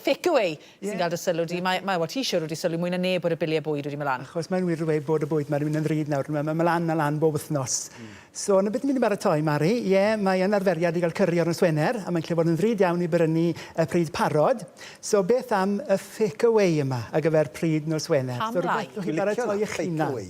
Fake away sy'n gael dy sylw di. Mae, mae, wel, ti siwr wedi sylwi mwy na neb bod y biliau bwyd wedi mynd lan. Achos mae'n wir ddweud bod y bwyd 'ma wedi mynd yn ddrud nawr. Mae'n mynd lan a lan bob wythnos. So, 'na beth ni'n mynd i baratoi, Mari. Ie, mae yn arferiad i gael cyri ar nos Wener, a mae'n gallu bod yn ddrud iawn i brynu y pryd parod. So, beth am y fake away yma ar gyfer pryd nos Wener? Pam So, lai? rhywbeth allwch chi Dwi'n licio baratoi 'na, eich fake hunan. away.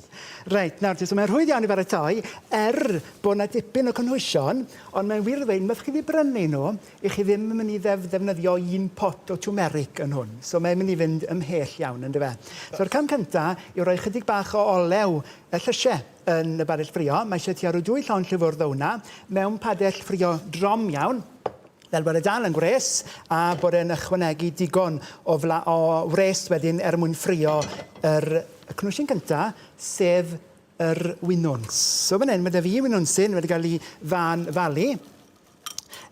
Reit, nawr te, so mae'n rhwydd iawn i baratoi, er bod 'na dipyn o cynhwysion, ond mae'n wir ddweud, unwaith chi 'di brynu nhw, 'y chi ddim yn mynd i ddef- ddefnyddio un pot o turmeric yn hwn, so mae'n mynd i fynd ymhell iawn, yndyfe? So'r cam cynta yw rhoi chydig bach o olew y llysie yn y badell ffrio. Mae eisiau tua rhyw dwy llond llwy fwrdd o hwnna mewn padell ffrio drom iawn, fel bod e dal yn gwres a bod e'n ychwanegu digon o fla- o wres wedyn er mwyn ffrio yr y cnwysyn cynta, sef yr winwns. So fan hyn, mae 'da fi winwnsyn wedi cael ei fân falu.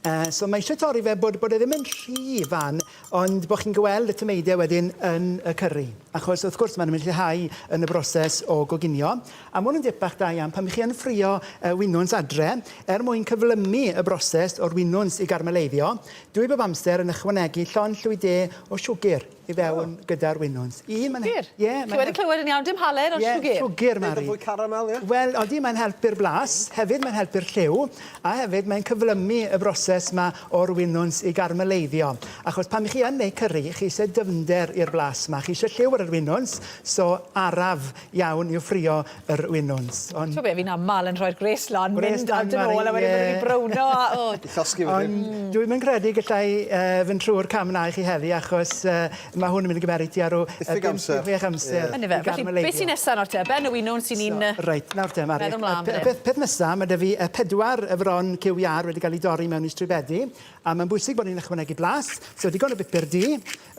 Uh, so mae eisiau torri fe bod, bod e ddim yn rhy fan, ond bod chi'n gweld y tameidiau wedyn yn y cyri. Achos wrth gwrs maen nhw'n mynd lleihau yn y broses o goginio. A mae hwn yn dip bach da iawn pan chi yn ffrio uh, winwns adre, er mwyn cyflymu y broses o'r winwns i garmeleiddio, dwi bob amser yn ychwanegu llond llwy de o siwgr i fewn oh. gyda'r winwns. Un, mae'n... Siwgr? Ie. Yeah, Chi wedi clywed yn iawn, dim halen, ond siwgr. Ie, siwgr, Mari. Neud o fwy caramel, ie? Wel, odi, mae'n helpu'r blas, hefyd mae'n helpu'r lliw, a hefyd mae'n cyflymu y broses 'ma o'r winwns i garmeleiddio. Achos pan chi yn neud cyri, chi eisiau dyfnder i'r blas 'ma, chi eisiau lliw ar yr winwns, so araf iawn yw ffrio yr winwns. Ond... T'o' be', fi'n amal yn rhoi'r gwres lan, mynd am dyn ôl a wedyn ma' nhw 'di browno a o! Llosgi wedyn. Ond dwi'm yn credu gallai yy fynd trwy'r cam 'na i chi heddi achos yy ma' hwn yn mynd i gymeryd tua rw yy Diffyg amser. 5 i 6 amser. Yndyfe? Felly be' sy nesa nawr te? Ben y winwns 'yn ni'n So reit nawr te Mari. Meddwl mlan fan 'yn. Peth peth nesa ma' 'da fi yy pedwar y fron cyw iâr wedi ga'l 'u dorri mewn i stribedi a ma'n bwysig bod ni'n ychwanegu blas so digon o bupur du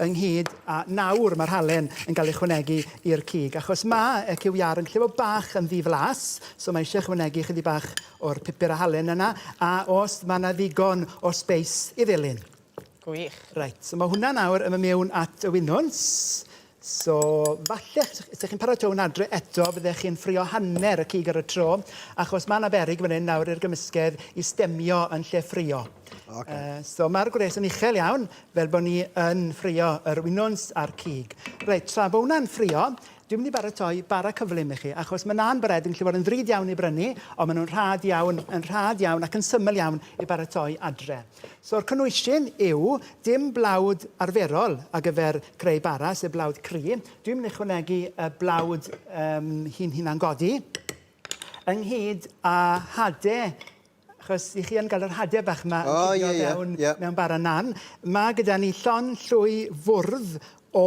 ynghyd â nawr ma'r halen yn ga'l ei chwanegu i'r cig achos ma' y cyw iâr yn gallu bod bach yn ddi-flas so ma' isie ychwanegu chydig bach o'r pupur a halen yna a os ma' 'na ddigon o sbeis i ddilyn. Gwych. Reit, so mae hwnna nawr yn mynd mewn at y winwns. So, falle, os ydych chi'n paratoi hwn adre eto, byddech chi'n ffrio hanner y cig ar y tro, achos mae yna berig fan hyn nawr i'r gymysgedd i stemio yn lle ffrio. Okay. Uh, so mae'r gwres yn uchel iawn, fel bod ni yn ffrio yr winwns a'r cig. Reit, tra bod hwnna'n ffrio, Dwi'n mynd i baratoi bara cyflym i chi, achos mae naan bread yn gallu bod yn ddrud iawn i brynu, ond maen nhw'n rhad iawn, yn rhad iawn ac yn syml iawn i baratoi adre. So'r cynhwysyn yw dim blawd arferol ar gyfer creu bara, sef blawd cri. Dwi'n mynd i ychwanegu y blawd um, hun hunangodi, ynghyd â hade Achos i chi yn cael yr hade bach 'ma yn cuddio fewn mewn bara naan. Ma' gyda ni llond llwy fwrdd o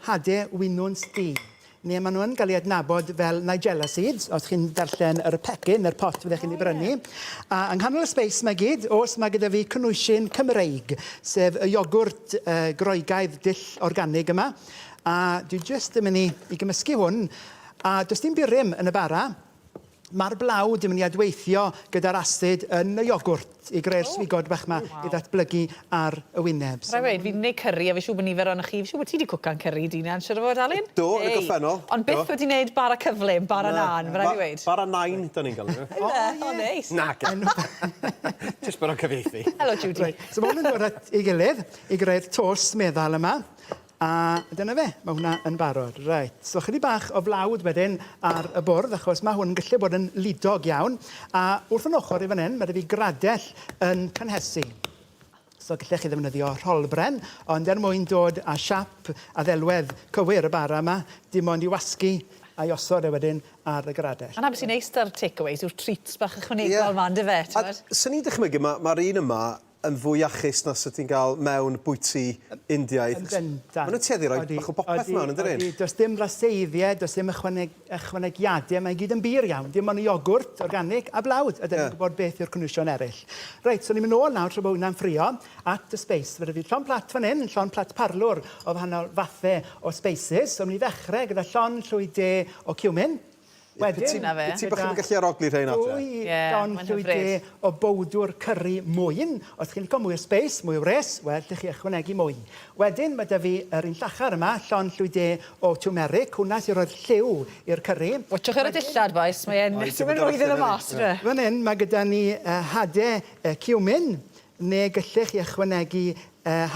hade winwns du. Neu ma' nhw yn cael eu adnabod fel Nigella seeds, os chi'n darllen yr pecyn neu'r pot fyddech chi'n ei brynu. A yng nghanol y sbeis 'ma i gyd, oes, ma' gyda fi cynhwysyn Cymreig, sef y iogwrt Groegaidd dull organig yma. A dwi jyst yn mynd i i gymysgu hwn, a does dim burum yn y bara. Mae'r blawd yn mynd i adweithio gyda'r asid yn y iogwrt i greu'r swigod bach 'ma i ddatblygu ar y wyneb. Rhaid weud, fi 'di neud cyri a fi siŵr bod nifer ohonoch chi, fi siŵr bod ti 'di cwcan cyri dy hunan siŵr o fod, Alun? Do, yn y gorffennol. Ond byth wedi neud bara cyflym, bara naan, ma' raid fi weud. Bara nain, 'dan ni'n galw nhw. O ie? O neis. Nage. Jyst bod o'n cyfieithu. Helo Judy. Reit, so ma' hwn yn dod at ei gilydd i greu'r tost meddal yma. A dyna fe, mae hwnna yn barod. Reit, so chydig bach o flawd wedyn ar y bwrdd, achos mae hwn yn gallu bod yn lidog iawn. A wrth yn ochr i fan hyn, mae 'da fi gradell yn cynhesu. So gallech chi ddefnyddio rholbren, ond er mwyn dod â siap a ddelwedd cywir y bara yma, dim ond i wasgu a'i osod e wedyn ar y gradell. A 'na beth sy'n neis 'da'r takeaways yw'r treats bach ychwanegol 'ma yndyfe, t'mod? A 'swn i'n dychmygu ma' ma'r un yma yn fwy iachus na 'sa ti'n gael mewn bwyty Indiaidd. Yn bendant. Maen nhw'n tueddu i roi bach o bopeth mewn, yn dydyn? Odi, does dim blaseiddiau, does dim ychwaneg, ychwanegiadau, mae i gyd yn bur iawn. Dim ond iogwrt organig a blawd, a 'dan ni'n gwybod beth yw'r cynhwysion eraill. Reit, so ni'n mynd nôl nawr tra bod hwnna'n ffrio at y sbeis. Mae 'da fi llond plat fan hyn, llond plat parlwr o wahanol fathau o sbeisys. So, ni'n mynd i ddechrau gyda llond llwy de o cumin. Wedyn, 'Na fe. Ti bach ddim yn gallu arogli rhein adre. Dwy don llwy de o bowdwr cyri mwyn. Os chi'n licio mwy o sbeis, mwy o wres, wel, lle chi ychwanegu mwy. Wedyn, mae 'da fi yr un llachar yma, llond llwy de o turmeric. Hwnna sy'n rhoi'r lliw i'r cyri. Watchwch ar y dillad, bois. Mae e'n ddim yn rhwydd iddo mas, yndyw e? Fan hyn, mae gyda ni hade cumin, neu gallech chi ychwanegu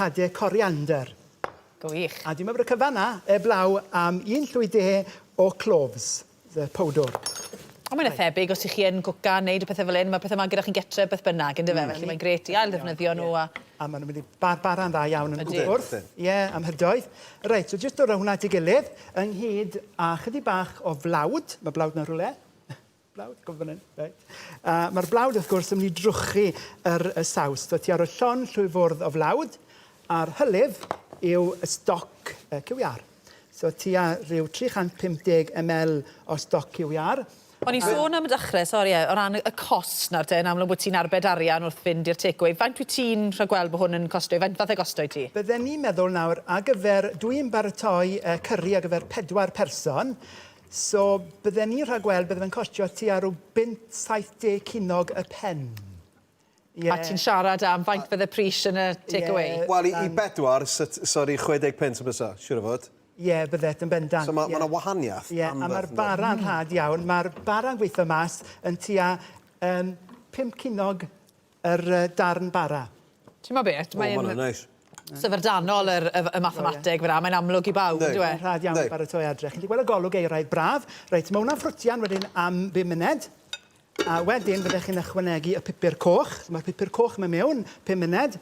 hade coriander. Gwych. A dwi'n meddwl bod y cyfan 'na, eblaw am un llwy de o cloves, the powdwr. Ond mae'n thebyg os 'ych chi yn cwca, neud y pethe fel 'yn, ma' pethe 'ma gyda chi'n getre beth bynnag yndyfe? Felly mae'n grêt i ail ddefnyddio nhw a... A maen nhw'n mynd i bar bara'n dda iawn yn Ydyn. gwrth. Ie, am hydoedd. Reit, so jyst dod â hwnna at ei gilydd, ynghyd â chydig bach o flawd. Mae blawd 'na rhywle. Blawd, go fan hyn, reit. Uh, Mae'r blawd, wrth gwrs, yn mynd i drwchu yr, y saws. So ti ar y llon llwy fwrdd o flawd, a'r hylif yw y stoc uh, cyw iâr. So tua rhyw 350 ml o stoc cyw iâr. O'n i'n sôn am y dechrau, sori, o ran y cost nawr te, yn amlwg bod ti'n arbed arian wrth fynd i'r takeaway. Faint wyt ti'n rhagweld bod hwn yn costio? Faint fath e gosto i ti? Bydden ni'n meddwl nawr, ar gyfer, dwi'n baratoi uh, curry ar gyfer pedwar person, so bydden ni'n rhagweld bydde fe'n costio tua rhyw bunt 70 ceiniog y pen. Yeah. A ti'n siarad am faint fydde pris yn y takeaway? Yeah. Wel, i, i bedwar, sori, 60 punt y bysa, siŵr o fod. Ie, yeah, bydde, yn bendant. So mae yeah. ma wahaniaeth. Ie, yeah, a mae'r bara'n rhad iawn. Mae'r bara'n gweithio mas yn tua um, 5 ceiniog yr uh, darn bara. Ti'n meddwl beth? Mae'n oh, neis. Syfrdanol yr, y, y mathemateg fyna, mae'n amlwg i bawb, on'd yw e? Mae'n rhad iawn i baratoi adre. Chi'n gweld y golwg euraidd braf. Reit, mae hwnna'n ffrwtian wedyn am 5 munud. A wedyn fyddech chi'n ychwanegu y pupur coch. So mae'r pupur coch yn mynd mewn 5 munud.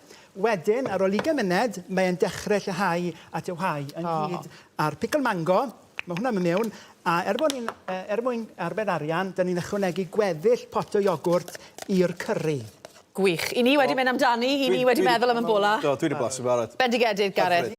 Wedyn, ar ôl 20 munud, mae'n dechrau lleihau a tewhau ynghyd oh. â'r pickle mango. Mae hwnna'n mynd mewn. A er, bod ni'n, er mwyn arbed arian, dyn ni'n ychwanegu gweddill pot o iogwrt i'r curry. Gwych. I ni wedi mynd amdani, i ni wedi meddwl am yn bola. Do, dwi wedi blasu barod. Bendigedig, Gareth.